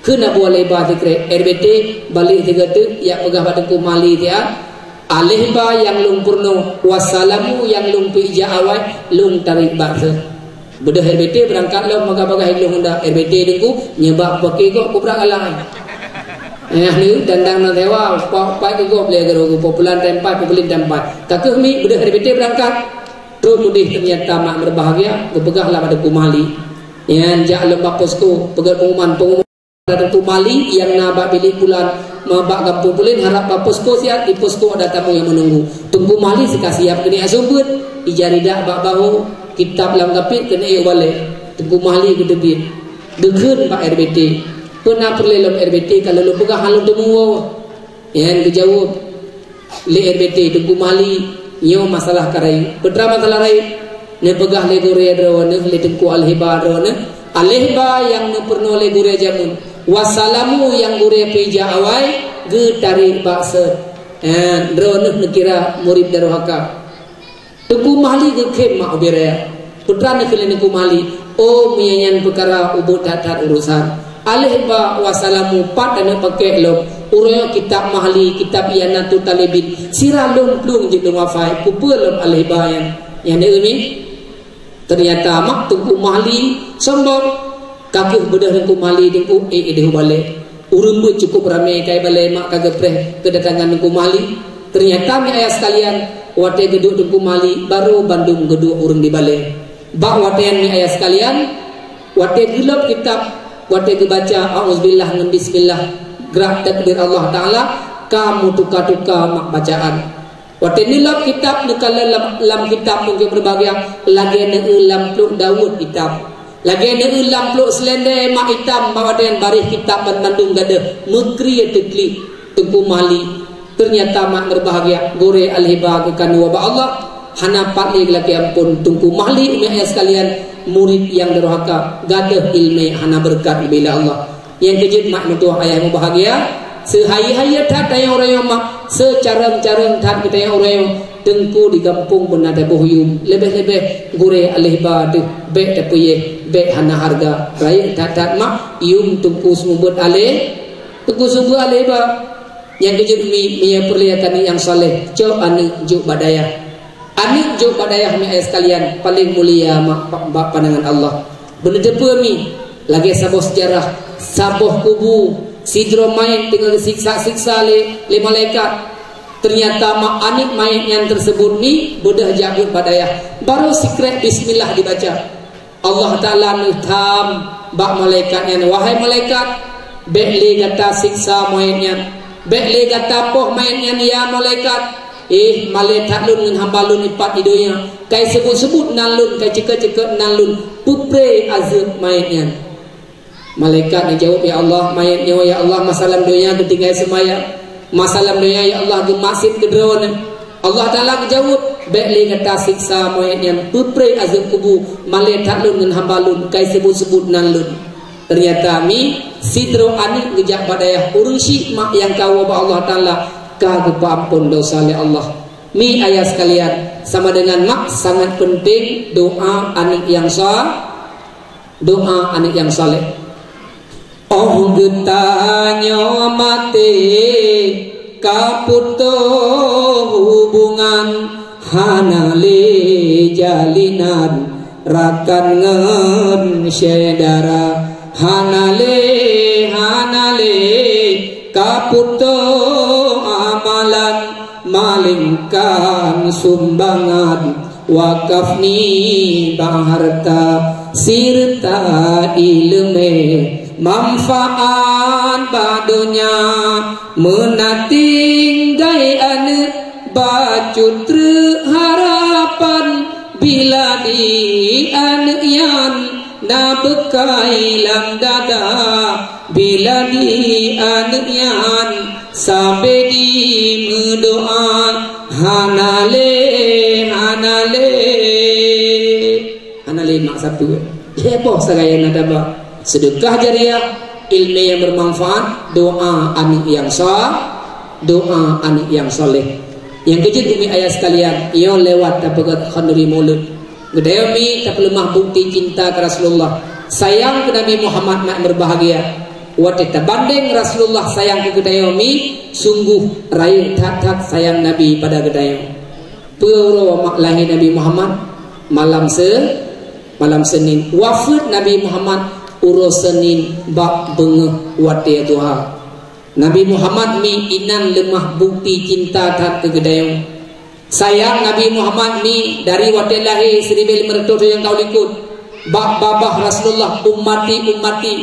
Kheun Abu Alheba sikrek, "R B T, balek sigoe teuk, jak peugah bak Teungku Mahli siat, Alheba nyang lôn peurunoe, wassalamu nyang lôn peuija awai, lôn tarek bak sot." Beudôh R B T beurangkat lom, maka bagah i gleh honda. "R B T, Teungku, nyoe bak pake gob kubra galai." Eh, ni dandang na sewa, upat-upat keu gob lé guru, populan tempat, populin tempat. Ka keuh mi, beudôh R B T beurangkat. Trok keudeh, teunyata mak meubahgia, geupeugah lam Teungku Mahli. Nyan jak lom bak posko, peugét pengumuman, pengumuman. Teungku Mahli nyang na bak bilék bulan, ma bak gampông Pulen, harab bak posko siat, di posko ada tamu nyang meununggu. Teungku Mahli sika siab keuneuk seumeubeuet, ija ridak bak bahô, kitab lam gapit keuneuk ék balée. Teungku Mahli geuteubiet. Geukheun bak R B T, "Peue na peureulée lom R B T, ka lôn peugah han lôn teumeuwoe?" Nyan geujaweueb lé R B T, "Teungku Mahli, nyoe masalah ka rayeuk." "Peue teuma masalah rayeuk?" "Neupeugah lé gurée droeneuh, lé Teungku Alheba droeneuh, Alheba nyang neupeurunoe lé gurée jameun, wassalamu nyang gurée peuija awai, geutarek bak sot. Eh, droeneuh neukira murit daruhaka." Teungku Mahli geukheun mak ubé raya. Peue teuma neukheun lé Teungku Mahli, "Oh, meunyo nyan peukara, ubit that-that urosan. Alheba wassalamu pat aneuk pakek lom. Uroe nyoe kitab Mahli, kitab I'anatut Talibin, sira lôn plueng jeuet lôn hafai. Keupeue lom Alheba nyan?" Nyan mi. Teunyata mak Teungku Mahli sombong. Ka keuh beudôh Teungku Mahli, Teungku, ék idéh u balée. Ureuëng beuet cukup ramé ka i balée, mak ka geupreh keudatangan Teungku Mahli. Teunyata, mi ayah sekalian, watée geuduek Teungku Mahli, barô bandum geuduek ureuëng di balée. Bak watée nyan, mi ayah sekalian, watée geulop kitab, watée geubaca auzubillah ngon bismillah, gerak takbir Allah Taala, ka meutuka-tuka mak bacaan. Watée neulop kitab, neukalon lam, lam kitab mungken beubahgia, lagée neueu lam pluek daweueb itam. Lagée neueu lam pluek seulendé mak itam, bak watée nyan baréh kitab banmandum gadôh, meukrie teuklik Teungku Mahli. Teunyata mak beubahgia, gurée Alheba geukandua bak Allah, hana pat lé geulakée amphon Teungku Mahli, mi ayah sekalian, murit nyang durhaka, gadôh iéleumé hana beureukat geubri lé Allah. Nyang keujeuet mak meutuah ayah meubahgia, seuhayeu-hayeu that tanyoe uroe nyoe mak, seucarông-carông that geutanyoe uroe nyoe, Teungku di gampông beuna taboh yum, leubeh-leubeh gurée Alheba deuh, bék tapeuyeh, bék hana hareuga, rayeuk that-that mak, yum Teungku seumeubeuet Alhé-, Teungku seumeubeuet Alheba. Nyang keujeuet mi, meunyoe peureulée keu aneuk nyang saleh, cok aneuk jok bak dayah. Aneuk jok bak dayah, mi ayah sekalian, paleng mulia mak, bak, bak pandangan Allah. Beuneuteupeu mi, lagée saboh seujarah, saboh kubu, sidroe manyét teungoh geusiksa-siksa lé, lé malaikat. Teunyata mak aneuk manyét nyan teuseubut mi beudôh jak beuet bak dayah. Barô sikrék bismillah dibaca. Allah Taala neutham bak malaikat nyan, "Wahai malaikat, bék lé gata siksa manyét nyan. Bék lé gata poh manyét nyan, ya malaikat. Eh, malée that lôn ngon hamba lôn ipat di donya. Kai seubut-seubut nan lôn, kai ceukot-ceukot nan lôn. Peupreh azeueb manyét nyan." Malaikat neujaweueb, "Ya Allah, manyét nyoe, ya Allah, masa lam donya geutinggai seumayang. Masa lam donya, ya Allah, geumaksiet keu Droeneuh." Allah Taala geujaweueb, "Bék lé gata siksa manyét nyan, peupreh azeueb kubu, malée that lôn ngon hamba lôn, kai seubut-seubut nan lôn." Teunyata mi, sidroe aneuk geujak bak dayah, ureuëng syiek mak nyang ka woe bak Allah Taala, ka geupeuamphon desya lé Allah. Mi ayah sekalian, sama deungon mak sangat peunteng doa aneuk nyang sa-, doa aneuk nyang saleh. Óh geutanyoe maté ka putôh hubungan, hana lé jalinan rakan ngon syedara, hana lé, hana lé ka putôh amalan, malingkan sumbangan wakaf nibak hareuta sireuta iéleumé, manfaat bak donya. Meunatinggai aneuk bacut treuk harapan, bila di aneuk nyan na beukai lam dada, bila di aneuk nyan Sabe jimeudoa, hana lé, hana lé. Hana lé mak sapeue. Heboh sagai na daba. Sedekah jariah, ilmu yang bermanfaat, doa aneuk yang sa-, doa aneuk yang saleh. Nyang keujeuet umi ayah sekalian, nyoe lewat tapeugah khanduri mulod. Geutanyoe mi tapeuleumah bukti cinta keu Rasulullah, sayang keu Nabi Muhammad mak berbahagia. Watée tabandeng Rasulullah sayang keu geutanyoe mi, sungguh rayeuk that-that sayang Nabi pada geutanyoe. Peue uroe mak lahé Nabi Muhammad? Malam se-, malam Senin. Wafeuet Nabi Muhammad uroe Senin bak beungoh watée duha. Nabi Muhammad mi inan leumah bukti cinta that keu geutanyoe. Sayang Nabi Muhammad mi dari watée lahé siribée limong reutôh thôn nyang ka u likot, bak babah Rasulullah, "Ummati, ummati."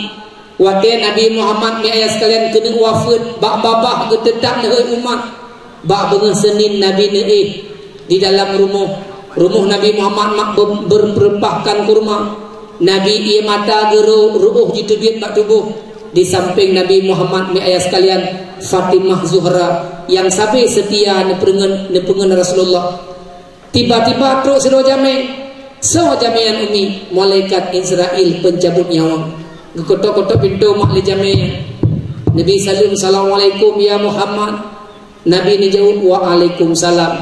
Watée Nabi Muhammad mi ayah sekalian keuneuk wafeuet, bak babah geuteutab neuhôi umat. Bak beungoh Senin Nabi neuéh di dalam rumoh. Rumoh Nabi Muhammad mak be-, berpeureumpahkan kurma. Nabi ié mata geuro, ruôh jiteubiet bak tuboh. Di sampéng Nabi Muhammad mi ayah sekalian, Fatimah Zuhra nyang sabe seutia neupeungeut, neupeungeut Rasulullah. Tiba-tiba trok sidroe jamé. Soe jamé nyan umi? Malaikat Israel pencabut nyawa. Geuketok-ketok pintoe mak lé jamé nyan. Nabi saleuem, "Assalamualaikum ya Muhammad." Nabi neujaweueb, "Waalaikumsalam."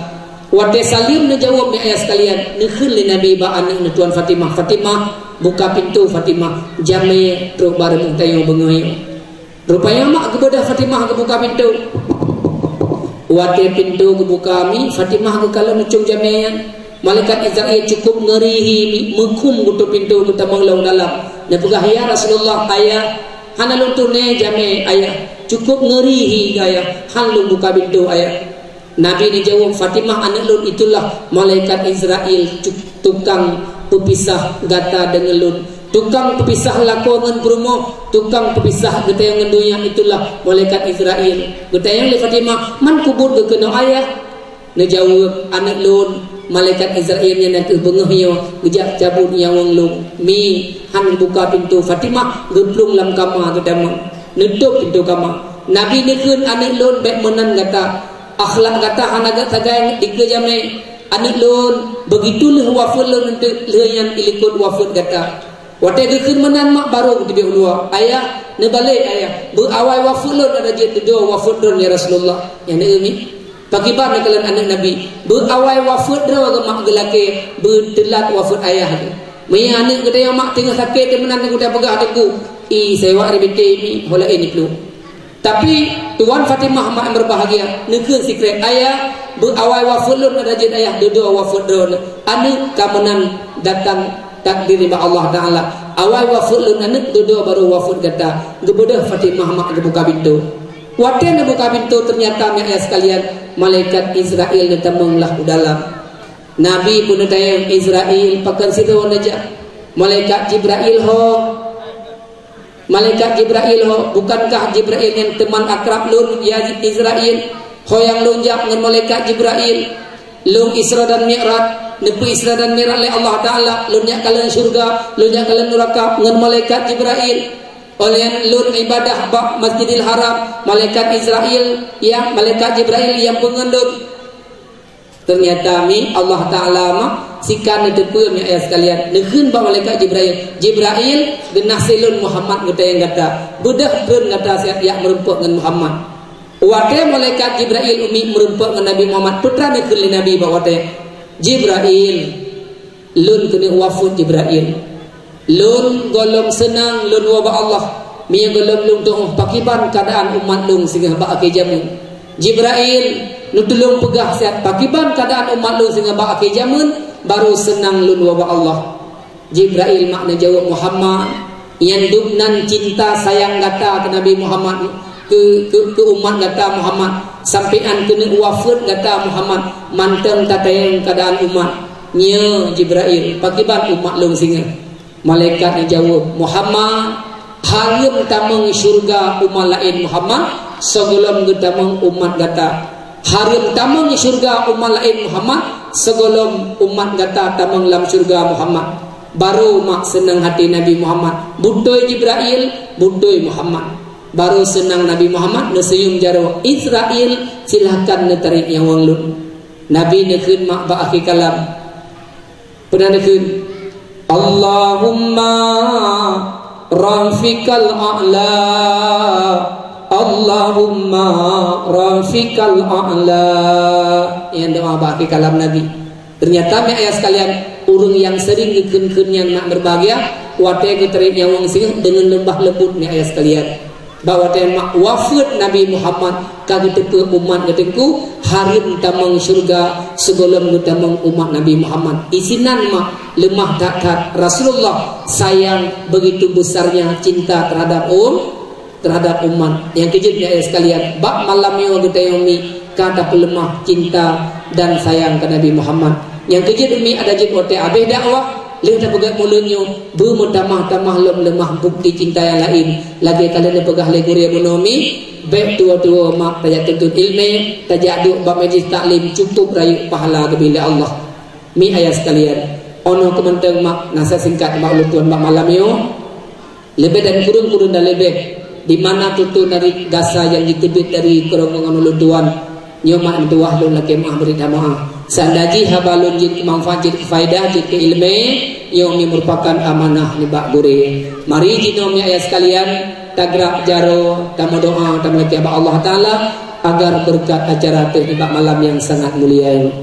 Watée saleuem neujaweueb, mi ayah sekalian, neukheun lé Nabi bak aneuk neuh tuan Fatimah, "Fatimah, buka pintoe Fatimah, jamé trok bak rumoh tanyoe beungoh nyoe." Rupajih mak geubeudôh Fatimah geubuka pintoe. Watée pintoe geubuka mi, Fatimah geukalon u cong jamé nyan. Malaikat Israel cukup ngeuri hi mi, meukhum geutup pintoe geutamong lom dalam. Neupeugah, "Ya Rasulullah, ayah, hana lôn tuné jamé ayah. Cukup ngeuri hi ayah, han lôn buka pintoe ayah." Nabi neujaweueb, "Fatimah aneuk lôn, itulah malaikat Israel, cu-, tukang peupisah gata deungon lôn. Tukang peupisah lakoe ngon peurumoh, tukang peupisah geutanyoe ngon donya, itulah malaikat Israel." Geutanyong lé Fatimah, "Man kubuet geukeunoe ayah?" Neujaweueb, "Aneuk lôn, malaikat Israel nyan nyang keuh beungoh nyoe geujak cabut nyawöng lôn." Mi, han geubuka pintoe, Fatimah geuplueng lam kama geutamong, neutôp pintoe kama. Nabi neukheun, "Aneuk lôn, bék meunan gata. Akhlak gata hana gét sagai dikeue jamé. Aneuk lôn, beugitu lheueh wafeuet lôn eunteuk, lheueh nyan ilikot wafeuet gata." Watée geukheun meunan mak barô geuteubiet u luwa, "Ayah, neubalek ayah. Beu awai wafeuet lôn atra jeuet dudoe wafeuet droen ya Rasulullah." Nyan neueu mi. Pakriban neukalon aneuk Nabi. Beu awai wafeuet droe geuh mak geulakée, beu teulat wafeuet ayah geuh. Meunyoe aneuk geutanyoe mak teungoh sakét meunan geutanyoe peugah teungku, "I, sewak ribité mi, ho laén iplueng." Tapi tuan Fatimah mak nyang berbahagia, neukheun sikrék, "Ayah, beu awai wafeuet lôn atra jeuet ayah dudoe wafeuet droeneuh." Aneuk ka meunan datang takdir nibak Allah Taala. Awai wafeuet lôn aneuk, dudoe barô wafeuet gata. Geubeudôh Fatimah mak geubuka pintoe. Watée neubuka pintoe, teunyata mi ayah sekalian, malaikat Israel neutamong lah u dalam. Nabi peuneutanyong, "Israel, pakon sidroe neujak?" "Malaikat Jibrail ho." "Malaikat Jibrail ho, bukankah Jibrail nyan teuman akrab lôn, ya Israil? Ho nyang lôn jak ngon malaikat Jibrail. Lôn Isra dan Mi'raj, neupeu Isra dan Mi'raj lé Allah Taala, lôn jak kalon syeuruga, lôn jak kalon nuraka ngon malaikat Jibrail. Óh lheueh nyan lôn ibadah bak Masjidil Haram, malaikat Israil, ya, malaikat Jibrail nyang peungon lôn." Teunyata mi Allah Taala mah sikan neuteupeue mi ayah sekalian. Neukheun bak malaikat Jibrail, "Jibrail, geunaséh lôn Muhammad geutanyong gata. Beudôh treun gata siat jak meurumpok ngon Muhammad." Watée malaikat Jibrail umi meurumpok ngon Nabi Muhammad, peue teuma neukheun lé Nabi bak watée, "Jibrail, lôn keuneuk wafeuet Jibrail. Lôn gohlom seunang lôn woe bak Allah, meunyoe gohlom lôn tuoh pakriban keuadaan umat lôn singoh bak akhé jamén. Jibrail, neutulông peugah siat pakriban keuadaan umat lôn singoh bak akhé jamén, barô seunang lôn woe bak Allah." Jibrail mak neujaweueb, "Muhammad, nyan dum nan cinta sayang gata keu Nabi Muhammad, keu, keu, keu umat gata Muhammad, sampoe án keuneuk wafeuet gata Muhammad, mantong tatanyong keuadaan umat. Nyoe Jibrail, pakriban umat lôn singoh?" Malaikat neujaweueb, "Muhammad, hareuem tamong syeuruga umat laén Muhammad, sigohlom geutamong umat gata. Hareuem tamong syeuruga umat laén Muhammad, sigohlom umat gata tamong lam syeuruga Muhammad." Barô mak seunang até Nabi Muhammad. Beutôi Jibrail, beutôi Muhammad. Barô seunang Nabi Muhammad neuseunyum jaroe, "Israil, silahkan neutarek nyawöng lôn." Nabi neukheun mak bak akhé kalam. Peue na neukheun? "Allahumma rafiqal a'la. Allahumma rafiqal a'la." Nyan doa bak akhé kalam Nabi. Teunyata, mi ayah sekalian, ureuëng nyang seuring geukheun-kheun nyan mak meubahagia, watée geutarek nyawöng singoh deungon leumbah leumbot, mi ayah sekalian. Bak watée mak wafeuet Nabi Muhammad, ka geuteupeue umat geuteungku hareuem tamong syeuruga sigohlom geutamong umat Nabi Muhammad. Isinan mak leumah that-that Rasulullah sayang, begitu besarnya cinta terhadap um-, terhadap umat. Nyang keujeuet, mi ayah sekalian, bak malam nyoe geutanyoe mi ka tapeuleumah cinta dan sayang keu Nabi Muhammad. Nyang keujeuet mi ada jeuet watée abéh dakwah, lheueh tapeugét mulod nyoe, beumeutamah-tamah lom leumah bukti cinta nyang laén. Lagée ka lheueh neupeugah lé gurée bunoe mi, bék tuwoe-tuwoe mak tajak tuntut iéleumé, tajak duek bak majlis taklim, cukup rayeuk pahala geubri lé Allah. Mi ayah sekalian, 'oh noe keuh mantong mak nasihat singkat bak ulôn tuan bak malam nyoe. Leubeh dan kureueng-kureueng dan leubeh, di mana tutoe dari gasa nyang jiteubiet dari keurongkongan ulôn tuan, nyoe mak meutuwah lôn lakée meu'ah beurit hama. Seandai jih haba lôn jeuet keu manfaat, jeuet keu faedah, jeuet keu iéleumé, nyoe mi meurupakan amanah nibak gurée. Mari jinoe mi ayah sekalian, tagrak jaroe, tameudoa, tameulakée bak Allah Taala agar beureukat acara teuh nibak malam nyang sangat mulia nyoe.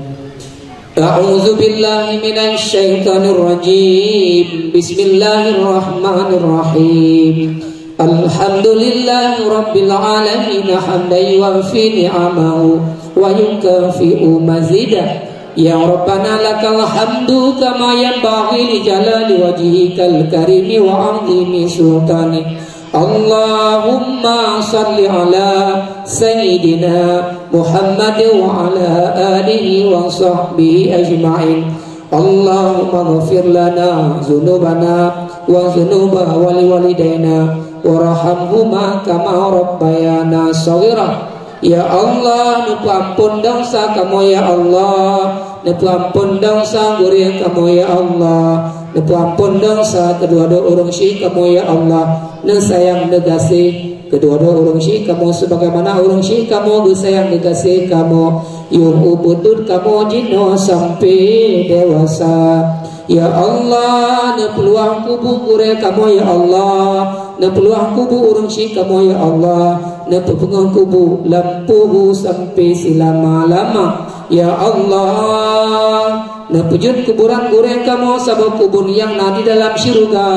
A'udzubillahi minasyaitonirrajim. Bismillahirrahmanirrahim. Alhamdulillahirabbil alamin, hamdan yuwafi ni'amahu wa yukafi'u mazidah. Ya Rabbana, lakal hamdu kama yanbaghi li jalali wajhikal karimi wa 'azimi sultanik. Allahumma shalli ala Sayyidina Muhammad wa ala alihi wa sahbihi ajma'in. Allahumma ghfir lana dzunubana wa dzunuba wali walidaina warhamhuma kama rabbayana shaghira. Ya Allah, neupeuamphon desya kamoe, ya Allah. Neupeuamphon desya gurée kamoe, ya Allah. Neupeuamphon desya keudua-dua ureuëng syik kamoe, ya Allah. Neusayang neugaséh keudua-dua ureuëng syik kamoe, sebagaimana ureuëng syik kamoe geusayang geugaséh kamoe, yoh u peutot kamoe jinoe sampoe dewasa. Ya Allah, neupeuluwah kubu gurée kamoe, ya Allah. Neupeuluwah kubu ureuëng syik kamoe, ya Allah. Neupeupeungoh kubu lam puhu sampoe seulama-lama. Ya Allah, neupeujeuet kuburan gurée kamoe saboh kubun nyang na di dalam syeuruga.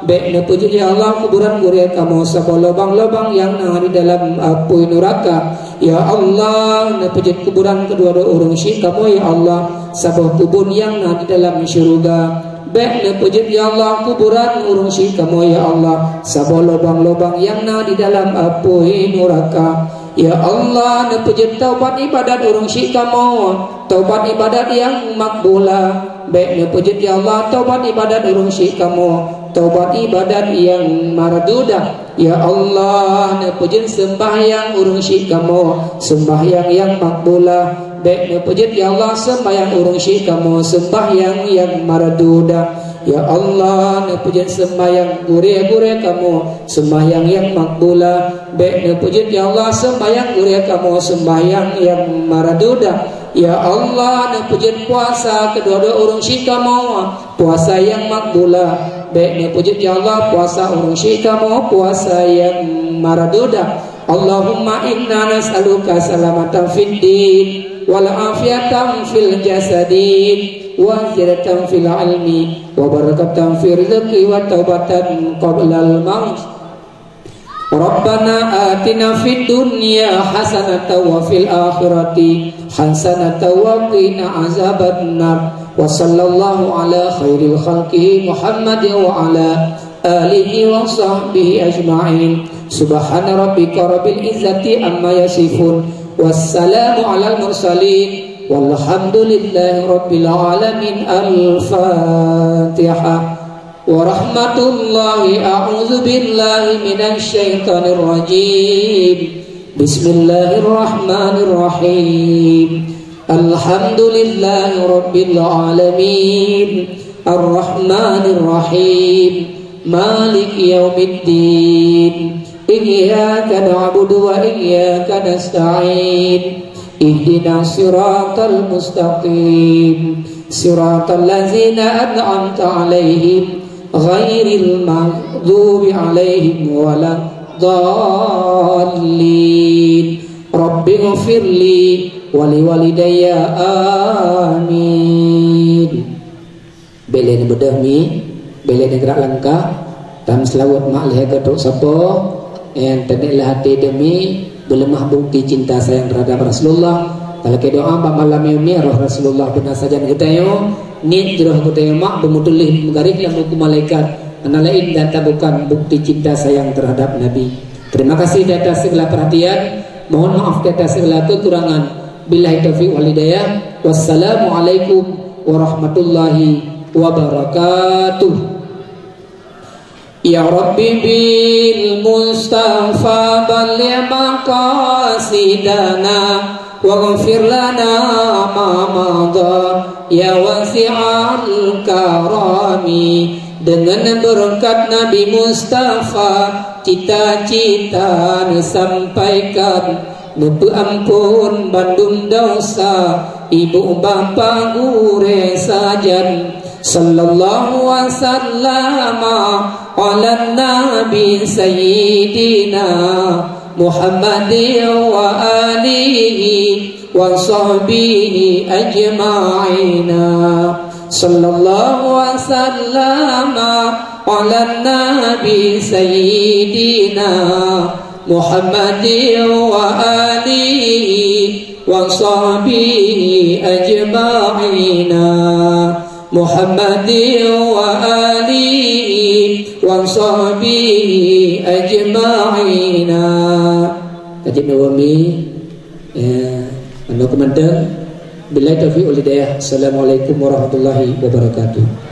Bék neupeujeuet, ya Allah, kuburan gurée kamoe saboh lubang-lubang nyang na di dalam apui nuraka. Ya Allah, neupeujeuet kuburan keudua-dua ureuëng syik kamoe, ya Allah, saboh kubun nyang na di dalam syeuruga. Bék neupeujeuet, ya Allah, kuburan ureuëng syik kamoe, ya Allah, saboh lubang-lubang nyang na di dalam apui nuraka. Ya Allah, neupeujeuet taubat iébadat ureuëng syik kamoe, taubat iébadat nyang makbulah. Bék neupeujeuet, ya Allah, taubat iébadat ureuëng syik kamoe, taubat iébadat nyang mardudah. Ya Allah, neupeujeuet seumbahyang ureuëng syik kamoe seumbahyang nyang makbulah. Bék neupeujeuet, ya Allah, seumbahyang ureuëng syik kamoe seumbahyang nyang mardudah. Ya Allah, neupeujeuet seumbahyang gurée-gurée kamoe seumbahyang nyang makbulah. Bék neupeujeuet, ya Allah, seumbahyang gurée kamoe seumbahyang nyang mardudah. Ya Allah, neupeujeuet puasa keudua-dua ureuëng syik kamoe puasa nyang makbulah. Bék neupeujeuet, ya Allah, puasa ureuëng syik kamoe puasa nyang mardudah. Allahumma inna nas'aluka salamatan fid din, wal afiatan fil jasadin, wa ziyadatan fil ilmi, wa barakatan fir rizqi, wa taubatan qablal maut. Rabbana atina fid dunya hasanatan wa fil akhirati hasanatan wa qina azabannar. Wa sallallahu ala khairil khalqihi Muhammad wa ala alihi wa sahbihi ajma'in. Subhana rabbika rabbil izzati amma yasifun. Wassalamu alal mursalin. Walhamdulillahi rabbil alamin. Al-Fatihah. Warahmatullahi, a'udzubillahi minasy syaithanir rajim. Bismillahirrahmanirrahim. Alhamdulillahi rabbil alamin. Arrahmanirrahim. Maliki yaumiddin. إياك نعبد وإياك نستعين. اهدنا الصراط المستقيم. صراط الذين أنعمت عليهم غير المغضوب عليهم ولا الضالين. رب اغفر لي ولوالدي. آمين. Bèk lé neubeudôh mi, bèk lé neugrak langkah, tameuseulaweuet mak lhèe keu trok sapoe, nyang teubiet lam até deuh mi, beuleumah bukti cinta sayang terhadap Rasulullah. Talakèe doa bak malam nyoe mi, roh Rasulullah beuna sajan geutanyoe, niet jroh geutanyoe mak beumutulih meugaréh lam buku malaikat, hana laén dan hana bukan bukti cinta sayang terhadap Nabi. Terima kasih di atas segala perhatian, mohon maaf di atas segala kekurangan. Billahi taufiq wal hidayah. Wassalamualaikum warahmatullahi wabarakatuh. يا رب بالمصطفى بلغ مقاصدنا واغفر لنا ما مضى يا واسع الكرم. Deungon beureukat Nabi Mustafa, cita-cita neusampaikan, neupeuamphon bandum desya, ibu bapa gurèe sajan. Sallallahu wasallama ala nabi sayyidina Muhammadin wa alihi wa sahbihi ajma'ina. Sallallahu wasallama ala nabi sayyidina Muhammadin wa alihi wa sahbihi ajma'ina. Muhammadin wa alihi wa sahbihi ajma'ina. Kaji Nawawi, ya, anu kemantan. Billahi taufiq wal hidayah. Assalamualaikum warahmatullahi wabarakatuh.